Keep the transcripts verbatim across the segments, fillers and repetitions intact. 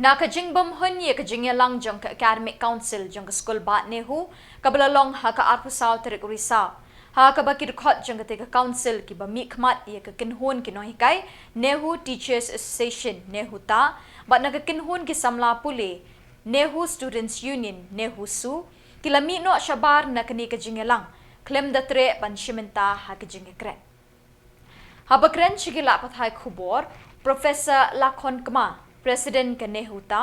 Na ka jingbymhun ïa ka jingïalang jong ka Academic Council jong ka Skulbah NEHU, kaba la long ha ka arphew saw tarik u Risaw, ha kaba ki dkhot jong katei ka Council kiba mihkhmat ïa ka kynhun ki nonghikai NEHU Teachers Association, NEHUTA, bad na ka kynhun ki samla pule NEHU Students Union, NEHUSU, ki la mih noh shabar na kane ka jingïalang khlem da treh ban shim bynta ha ka jingïakren. Haba kren sha ki lad pathai khubor, Professor Lakhon Kma, President ka NEHUTA,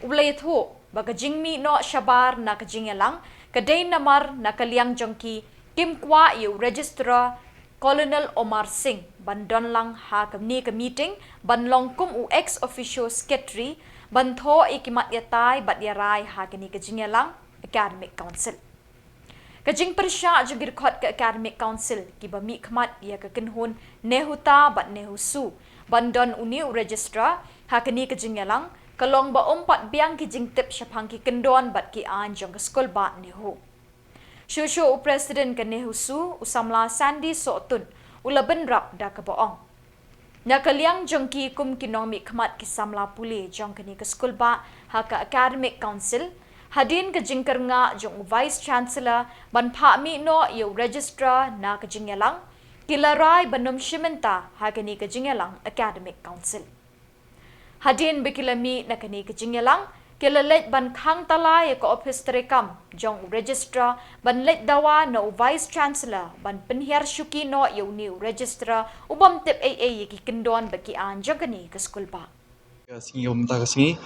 u la ïathuh ba ka jingmih noh shabar na ka jingïalang ka dei namar na ka liang jong ki kim kwah ïa u Registrar Colonel Omar Singh ban don lang ha kane ka meeting ban long kum u ex officio secretary ban thoh ïa ki mat ïatai bad ïarai ha kane ka jingïalang Academic Council. Ka jingpyrshah jong ki dkhot ka Academic Council kiba mihkhmat ïa ka kynhun NEHUTA bad NEHUSU ban don une u Registrar ha kane ka jingïalang ka long ba ym pat biang ki jingtip shaphang ki kyndon bad ki aiñ jong ka Skulbah NEHU. Shuh shuh u President ka NEHUSU, u samla Sandy Sohtun, u la bynrap da kaba ong, na ka liang jong ki kum ki nongmihkhmat ki samla pule jong kane ka Skulbah ha ka Academic Council, hadien ka jingkyrngah jong u Vice Chancellor ban phah mih noh ïa u Registrar na ka jingïalang, ki la rai ban ym shim bynta ha kane ka jingïalang Academic Council. Hadien ba ki la mih na kane ka jingïalang, ki la leit ban khang tala ïa ka ophis treikam jong u Registrar ban leit dawa na u Vice Chancellor ban pynhiar shuki noh ïa une u Registrar u bym tip ei ei ïa ki kyndon bad ki aiñ jong kane ka Skulbah. Ka sngi, ka mynta ka sngi,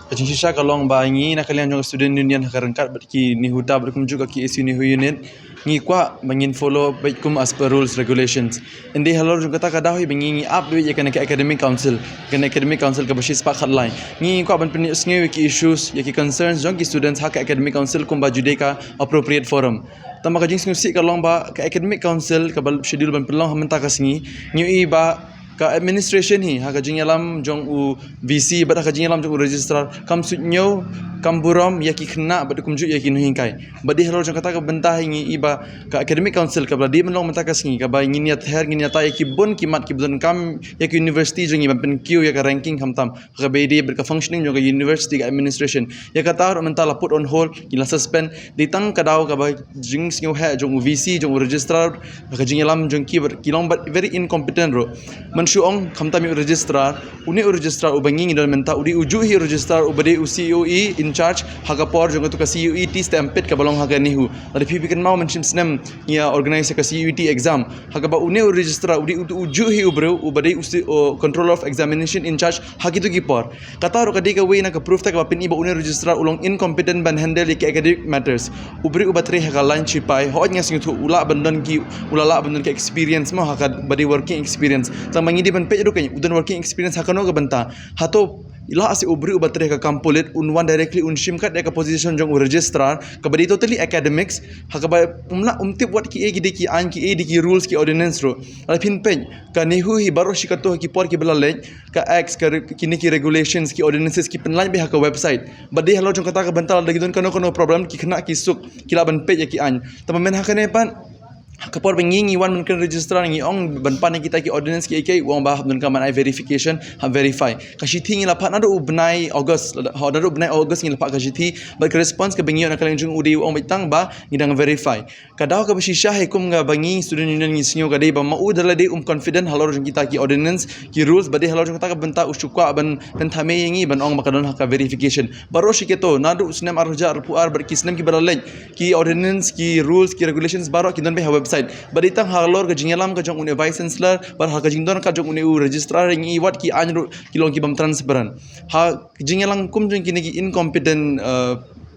ka jingshisha ka long ba ngi na ka liang jong ka Student Union ha ka ryngkat bad ki NEHUTA bad kumjuh ka K S U NEHU unit, ngi kwah ba ngin follow beit kum as per rules, regulations. Hynrei halor jong kata ka daw hi ba ngi, ngi ap beit ïa kane ka Academic Council, kane Academic Council kaba shispah khatlai. Ngi kwah ban pynïohsngew ïa ki issues, ïa ki concerns jong ki students ha ka Academic Council kumba ju dei ka appropriate forum. Tangba ka jingsngewsih ka long ba ka Academic Council kaba schedule ban pynlong ha mynta ka sngi, ngi ïohi ba ka administration hi ha ka jingïalam jong u V C bad ha ka jingïalam jong u Registrar kam suidñiew, kam burom ïa ki khynnah bad kumjuh ïa ki nonghikai. Bad dei halor jong kata ka bynta hi ngi ïohi ba ka Academic Council kaba la dei ban long mynta ka sngi, kaba ngin ïather, ngin ïatai ïa ki bun ki mat kiba donkam ïa ka university jong ngi ban pynkiew ïa ka ranking khamtam ha kaba ïadei bad ka functioning jong ka university, ka administration. Ïa kata ruh mynta la put on hold, ki la suspend. Dei tang ka daw kaba jingsngewheh jong u V C, jong u Registrar, ka jingïalam jong ki bad ki long bad very incompetent ruh. Mynshuwa ong khamtam ïa u Registrar, une u Registrar uba ngi ngi don mynta u dei ujuh hi u Registrar uba dei u C O E in charge ha ka por jong katu ka C U E T STEM pit kaba long ha ka NEHU. Lada phi, phi kynmaw, mynshem snem ngi ïa organise ka C U E T exam, ha kaba une u Registrar u dei utu ujuh hi u briew uba dei u C-, u Controller of Examination in charge ha kitu ki por. Kata ruh ka dei kawei na ka proof te kaba pyni ba une u Registrar u long incompetent ban handle ïa ki academic matters. U briew uba trei ha ka line shipai, hooid nga sngewthuh u lah ban don ki, u la lah ban don ki experience mo, ha kaba dei working experience. Tangba ngi dei ban peit ruh kein u don working experience ha kano ka bynta. Hato lah seh u briew uba trei ha ka kam pulit un wan directly un shim kat ïa ka position jong u Registrar kaba dei totally academics, ha kaba um lah, um tip wat kiei ki dei ki aiñ, kiei dei ki rules, ki ordinance ruh. Lada phin peit, ka NEHU hi baroh shi kato ha ki por kiba la leit, ka acts, ka re-, kine ki regulations, ki ordinances ki pynlait beit ha ka website. Bad dei halor jong kata ka bynta lada ki don kano kano problem, ki khynnah ki suk, ki lah ban peit ïa ki aiñ. Tangba mynha kane pat, ha ka por ba ngi ngi wan ban kren Registrar, ngi ong ban pan ïa kita ki ordinance kiei kiei, u ong ba hap donkam ban ai verification, hap verify. Ka shithi ngi la phah naduh u bnai August, ha, naduh u bnai August ngi la phah ka shithi, bad ka response kaba ngi ïoh na ka liang jong u dei u ong beit tang ba ngi dang verify. Ka daw kaba shisha hi kum kaba ngi Student Union ngi sngew ka dei ba ma u da lade um confident halor jong kita ki ordinance, ki rules, bad dei halor jong kata ka bynta u shu kwah ban pynthame ïa ngi ban ong ba ka don ha ka verification. Baroh shi kato, naduh u snem ar hajar arphew ar bad ki snem kiba la leit, ki ordinance, ki rules, ki regulations baroh ki don beit ha website. Bad dei tang halor ka jingïalam ka jong une u Vice Chancellor bad ha ka jingdon ka jong une u Registrar, ngi ïohi wat ki aiñ ruh ki long ki bym transparent. Ha ka jingïalang kum jong kine ki incompetent, eh,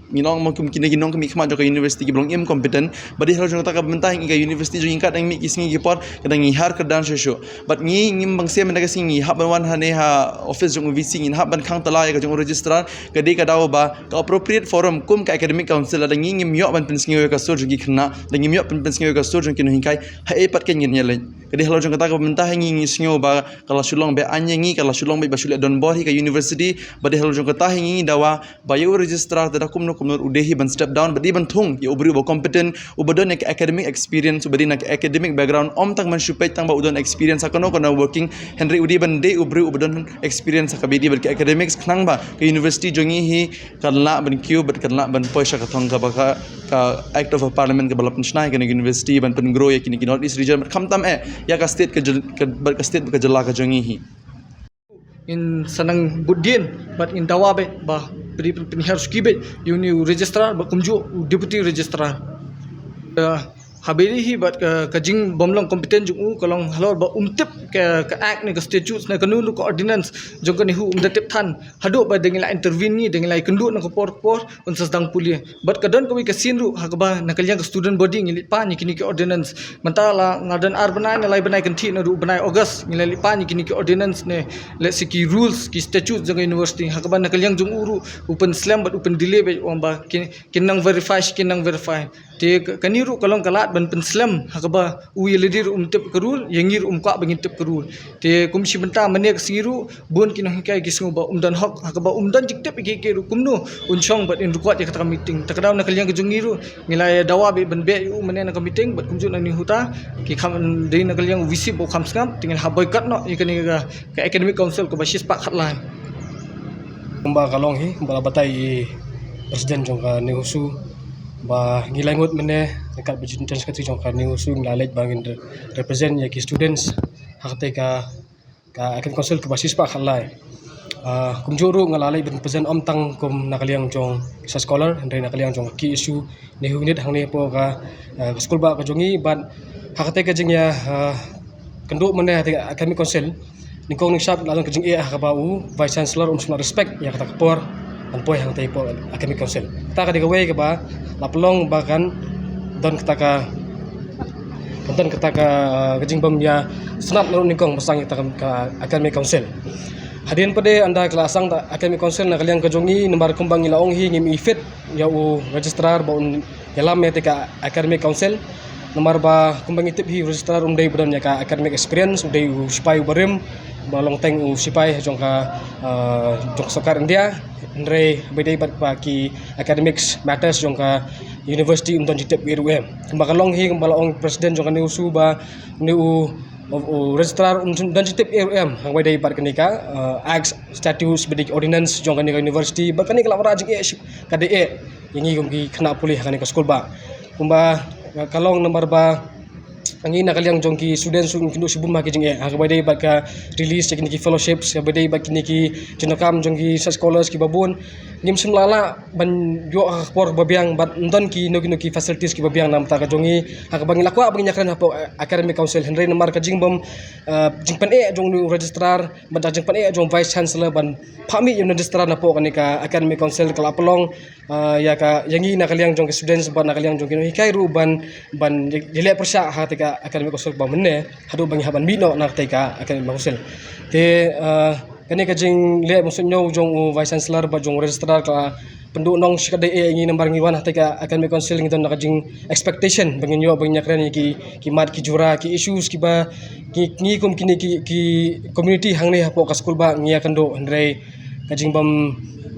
ngi long mo kum kine ki nongmihkhmat jong ka university kiba long incompetent. Bad dei halor jong kata ka bynta hi ngi, ka university jong ngi katba dang mih ki sngi ki por ka dang ngi har kyrdan shuh shuh. Bad ngi ngim bang seh mynta ka sngi ngi hap ban wan hangne ha office jong u V C, ngi hap ban khang tala ïa ka jong u Registrar, ka dei ka daw ba ka appropriate forum kum ka Academic Council, lada ngi ngim ïoh ban pynsngew ïa ka sur jong ki khynnah, lada ngim ïoh ban pynsngew ïa ka sur jong ki nonghikai, haei pat kein ngin ïaleit. Ka dei halor jong kata ka bynta hi ngi ngi sngew ba ka la shu long beit aiñ ïa ngi, ka la shu long beit ba shu leh donbor hi ka university. Bad dei halor jong kata hi ngi ngi dawa ba ïa u Registrar te da kumno Kumno u dei hi ban step down, ba dei ban thung ïa u briew ba competent, uba don ïa ka academic experience, uba dei na ka academic background, ym tang ban shu peit tang ba u don experience ha kano kano working, hynrei u dei ban dei u briew uba don experience ha kaba ïadei bad ka academics, khnang ba ka university jong ngi hi kan lah ban kiew bad kan lah ban poi sha ka thong kaba ka, ka Act of Parliament kaba la pynshna ïa kane ka university ban pyngrow ïa kine ki North East region bad khamtam eh ïa ka state ka jyl-, ka, bad ka state bad ka jylla ka jong ngi hi. Ngin sa nang bud dien bad ngin dawa beit ba pynhiar suki beit ïa une u registrar bad kumjuh u deputy registrar. Eh, haba ïadei hi bad ka, ka jingbym long competent jong u ka long halor ba um tip ka, ka act ne ka statutes ne kano kano ka ordinance jong ka NEHU um da tip than haduh ba da ngi la intervene ngi, da ngi la ïakynduh na ka por por, un sa sdang pule. Bad ka don kawei ka sien ruh ha kaba na ka liang ka student body ngi leit pan ïa kine ki ordinance. Mynta la nga don ar bnai ne lai bnai kynthih na ruh bnai August ngi la leit pan ïa kine ki ordinance ne, let's say, ki rules, ki statutes jong ka university, ha kaba na ka liang jong u ruh u pynslem bad u pyndelay bad u ong ba kin, kin nang verify, kin nang verify. Te ka-, kane ruh ka long ka lad ban pynslem ha kaba u ïa lade ruh um tip ka rule, ïa ngi ruh um kwah ba ngin tip ka rule. Te kum shi bynta mynne ka sngi ruh bun ki nonghikai ki sngew ba um don hok ha kaba um don jingtip ïa kiei kiei ruh kumno un shong bad un record ïa kata ka meeting. Te ka daw na ka liang ka jong ngi ruh ngi la ïa dawa beit ban beh ïa u mynne na ka meeting bad kumjuh na NEHUTA ki kham dei na ka liang u VC ba u kham sngap te ngi la hap boycott noh ïa kane ka, ka academic council kaba shispah khatlai. Kumba ka long hi, kumba la batai i president jong ka NEHUSU ba ngi lai ngut mynne, kat ba jin chen secretary jong ka NEHUSU ngi la leit ba ngin re-, represent ïa ki students ha katei ka, ka academic council kaba shispah khatlai. Ah, kumjuh ruh nga la leit ban represent ym tang kum na ka liang jong sa scholar, hynrei na ka liang jong ka KSU NEHU Unit hangne hapoh ka, ah, ka school ba ka jong ngi bad ha katei ka jingïa, ah, kynduh mynne ha katei ka academic council. Nyngkong nyngshap la don ka jingeh ha kaba u Vice Chancellor um shym la respect ïa kata ka por ban poi hangtei hapoh Academic Council. Kata ka dei kawei kaba la pynlong ba kan don kata ka, kan don kata ka, ka jingbym ïa sngap naduh nyngkong ba sdang ïa kata ka, ka Academic Council. Hadien pat de ynda ka la sdang Academic Council na ka liang ka jong ngi namar kumba ngi la ong hi ngim i fit ïa u registrar ba un ïalam ïa katei ka Academic Council. Namar ba kumba ngi tip hi u registrar um dei ba don ïa ka academic experience, u dei u sipai uba rim, ba long teng u sipai jong ka, ah, jong ka sorkar India. Hynrei ba dei bad ba ki academics matters jong ka university um don jingtip ei ruh em. Kumba ka long hi kumba la ong president jong ka NEHUSU ba une u, u, u registrar um don jingtip ei ruh em. Haba dei bad kane ka, ah, acts, statutes, ba dei ordinance jong kane ka university. Bad kane ka la wanrah jingeh, ka dei eh ïa ngi kum ki khynnah pule ha kane ka school ba. Kumba ka long namar ba ngi na ka liang jong ki students ngi kynduh shibun ha ki jingeh ha kaba dei bad ka release ïa kine ki fellowships, kaba dei bad kine ki jingdonkam jong ki research scholars kiba bun. Ngim shym la lah ban ïoh ha ka por ba biang bad ym don kino kino ki facilities kiba biang na ka bynta ka jong ngi ha kaba ngi la kwah ba ngin ïakren hapoh Academic Council, hynrei namar ka jingbym, eh, jingpyneh jong u registrar bad ka jingpyneh jong Vice Chancellor ban phah mih ïa u registrar napoh kane ka Academic Council ka la pynlong, ah, ïa ka, ïa ngi na ka liang jong ki students bad na ka liang jong ki nonghikai ruh ban, ban ïaleh pyrshah ha katei ka Academic Council ba mynne haduh ba ngi hap ban mih noh na katei ka Academic Council. Te, ah, kane ka jingleh mynsngew jong u Vice Chancellor bad jong u registrar ka pynduh nong shikatdei eh ïa ngi namar ngi wan ha katei ka Academic Council ngi don na ka jing expectation ba ngin ïoh ba ngin ïakren ïa ki, ki mat ki jura, ki issues kiba ngi, ngi kum kine ki, ki community hangne hapoh ka school ba ngi ïakynduh, hynrei ka jingbym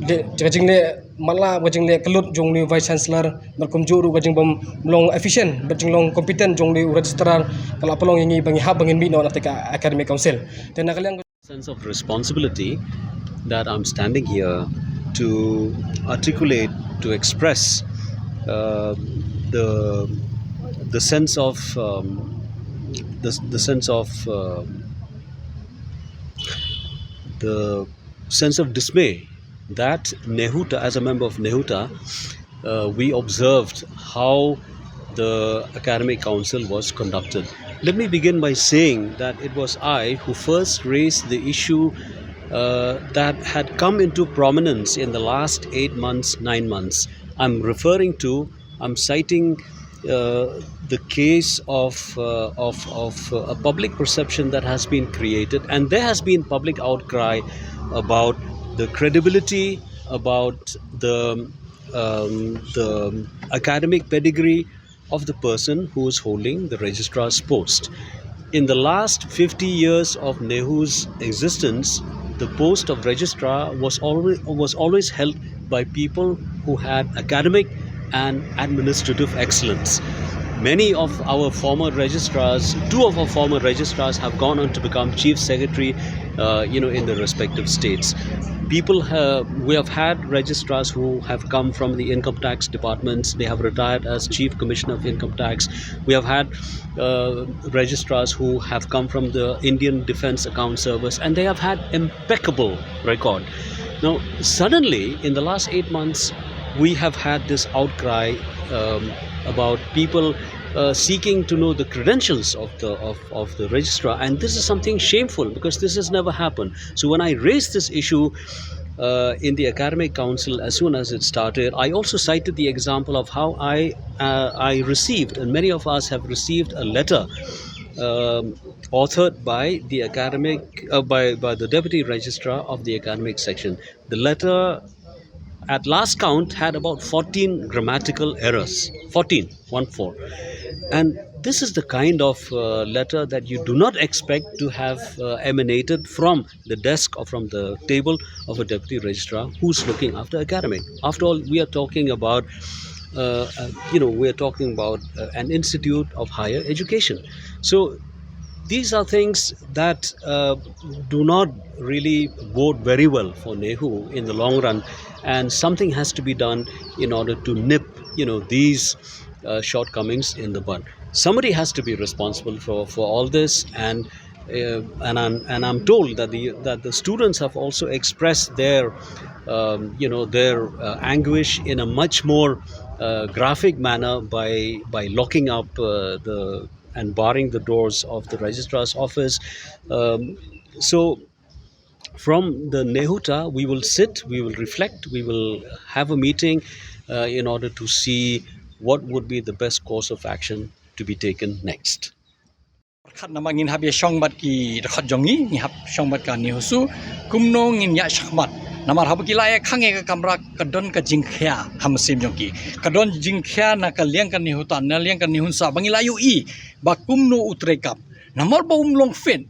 dei, ka jingleh matlah, ka jingleh kyllut jong une u Vice Chancellor bad kumjuh ruh ka jingbym long efficient bad jinglong competent jong une u registrar ka la pynlong ïa ngi ba ngi hap ba ngin mih noh na katei ka Academic Council. Te na ka liang sense of responsibility that I'm standing here to articulate, to express, uh, the, the sense of, um, the, the sense of, uh, the sense of dismay that NEHUTA, as a member of NEHUTA, uh, we observed how the Academic Council was conducted. Let me begin by saying that it was I who first raised the issue, uh, that had come into prominence in the last eight months, nine months. I'm referring to, I'm citing, uh, the case of, uh, of, of, uh, a public perception that has been created, and there has been public outcry about the credibility, about the, um, the academic pedigree of the person who is holding the registrar's post. In the last fifty years of NEHU's existence, The post of registrar was always, was always held by people who had academic and administrative excellence. Many of our former registrars, two of our former registrars have gone on to become chief secretary, uh, you know, in their respective states. People, uh, we have had registrars who have come from the income tax departments. They have retired as chief commissioner of income tax. We have had uh, registrars who have come from the Indian Defense Account Service, and they have had impeccable record. Now, suddenly, in the last eight months, we have had this outcry, um, about people, uh, seeking to know the credentials of the, of, of the registrar, and this is something shameful because this has never happened. So when I raised this issue, uh, in the academic council as soon as it started, I also cited the example of how I, uh, I received, and many of us have received, a letter, um, authored by the academic, uh, by, by the deputy registrar of the academic section. The letter, at last count, had about fourteen grammatical errors. Fourteen, one four. And this is the kind of, uh, letter that you do not expect to have, uh, emanated from the desk or from the table of a deputy registrar who's looking after academic. After all, we are talking about, uh, uh, you know, we are talking about, uh, an institute of higher education. So these are things that, uh, do not really bode very well for NEHU in the long run, and something has to be done in order to nip, you know, these, uh, shortcomings in the bud. Somebody has to be responsible for, for all this, and, uh, and I'm, and I'm told that the, that the students have also expressed their, um, you know, their, uh, anguish in a much more, uh, graphic manner by, by locking up, uh, the, and barring the doors of the registrar's office. Um, so from the NEHUTA, we will sit, we will reflect, we will have a meeting, uh, in order to see what would be the best course of action to be taken next. Khat namar ngin hap ïa shong bad ki dkhot jong ngi, ngi hap shong bad ka NEHUSU, kumno ngin ïa shakmat. Namar haba ki la ïa khang ïa ka kamra ka don ka jingkhia ha mynsiem jong ki. Ka don jingkhia na ka liang ka NEHUTA, na liang ka NEHUNSA, ba ngi la ïohi ba kumno u treikam. Namar ba um long fit.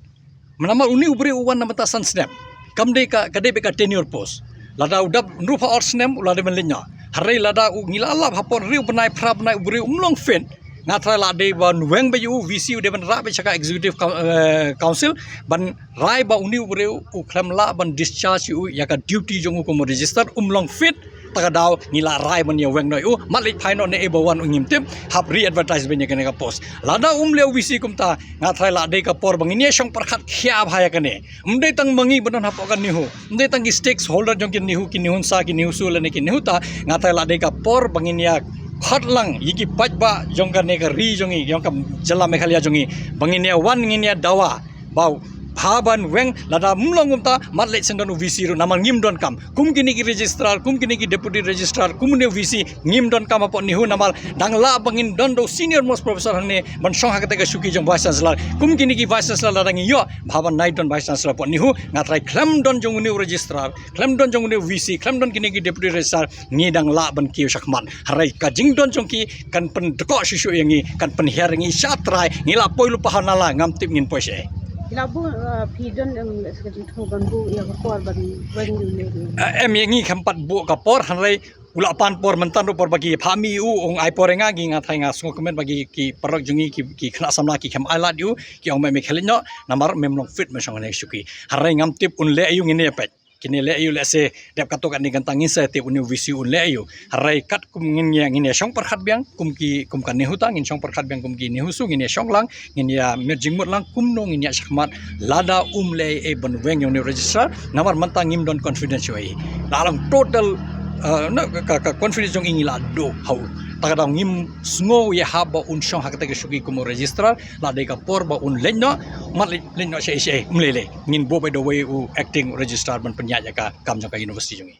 Namar une u briew u wan na bynta san snem. Kam dei ka, ka dei beit ka tenure post. Lada u dap hynriew phew ar snem u la dei ban leit noh. Hynrei lada u ngi la lap hapoh hynriew bnai phra bnai u briew um long fit. Nga tharai la dei ban weng beit ïa u, VC u dei ban rah beit sha ka executive coun-, eh, council ban rai ba une u briew u khlem lah ban discharge ïa u ïa ka duty jong u kum u register, um long fit. Ta ka daw ngi la rai ban ïa weng noh ïa u, mat leit phai noh ne ei ba wan u ngim tip, hap re-advertise beit ïa kane ka post. Lada um leh u VC kumta, nga tharai la dei ka por ba ngin ïa shong pyrkhat khia bha ïa kane. Ym dei tang ma ngi ba don hapoh ka NEHU, ym dei tang ki stakeholder jong ki NEHU, ki NEHUNSA, ki NEHUSU lane ki NEHUTA, nga tharai la dei ka por ba ngin ïa khot lang ïa ki paidbah jong kane ka ri jong ngi, jong ka jylla Meghalaya jong ngi, ba ngin ïa wan ngin ïa dawa ba u bha ban weng. Lada ym long kumta, mat leit shen don u VC ruh namar ngim don kam. Kum kine ki registrar, kum kine ki deputy registrar, kum une u VC ngim don kam hapoh NEHU namar dang lah ba ngin don da u senior most professor hangne ban shong ha kata ka shuki jong vice chancellor. Kum kine ki vice chancellor lada ngi ïoh bha ban nai don vice chancellor hapoh NEHU, nga tharai khlem don jong une u registrar, khlem don jong une u VC, khlem don kine ki deputy registrar, ngi dang lah ban kiew shakhmat. Hynrei ka jingdon jong ki kan pyndkoh shuh shuh ïa ngi, kan pynhiar ïa ngi sha trai, ngi la poi lypa ha nala, ngam tip ngin poi shaei. Ki la buh, uh, phi don, em, ka jingthmu ban buh ïa ka por ban, ban ïa u ne. Uh, em, ïa ngi khlem pat buh ka por, hynrei u la pan por mynta ruh por ba ki phah mih ïa u, ong ai por ïa nga, ki, nga tharai nga sngewkmen ba ki, ki paralok jong ngi, ki, ki khynnah samla ki khlem ai lad ïa u, ki ong me, me khlem leit noh, namar mem long fit ban shong hangne shuki. Hynrei ngam tip un leh ïa u, ngin ïa peit. Kin ïa leh ïa u lehse dep katto katne kynta, ngin sa tip une u VC un leh ïa u. Hynrei katkum ngin ïa, ngin ïa shong pyrkhat biang kum ki, kum ka NEHUTA, ngin shong pyrkhat biang kum ki NEHUSU, ngin ïa shong lang, ngin ïa mih jingmut lang kumno ngin ïa shakhmat lada um leh ei ei ban weng ïa une u registrar. Namar mynta ngim don confidence shuh ei. La long total, uh, na ka, ka confidence jong ngi la duh ha u. Ta ka daw ngim sngew ïahap ba un shong ha kata ka shuki kum u registrar. La dei ka por ba un leit noh, mat leit, leit noh shaei shaei, ym lei lei. Ngin buh beit da uwei u acting registrar ban pynïaid ïa ka kam jong ka university jong ngi.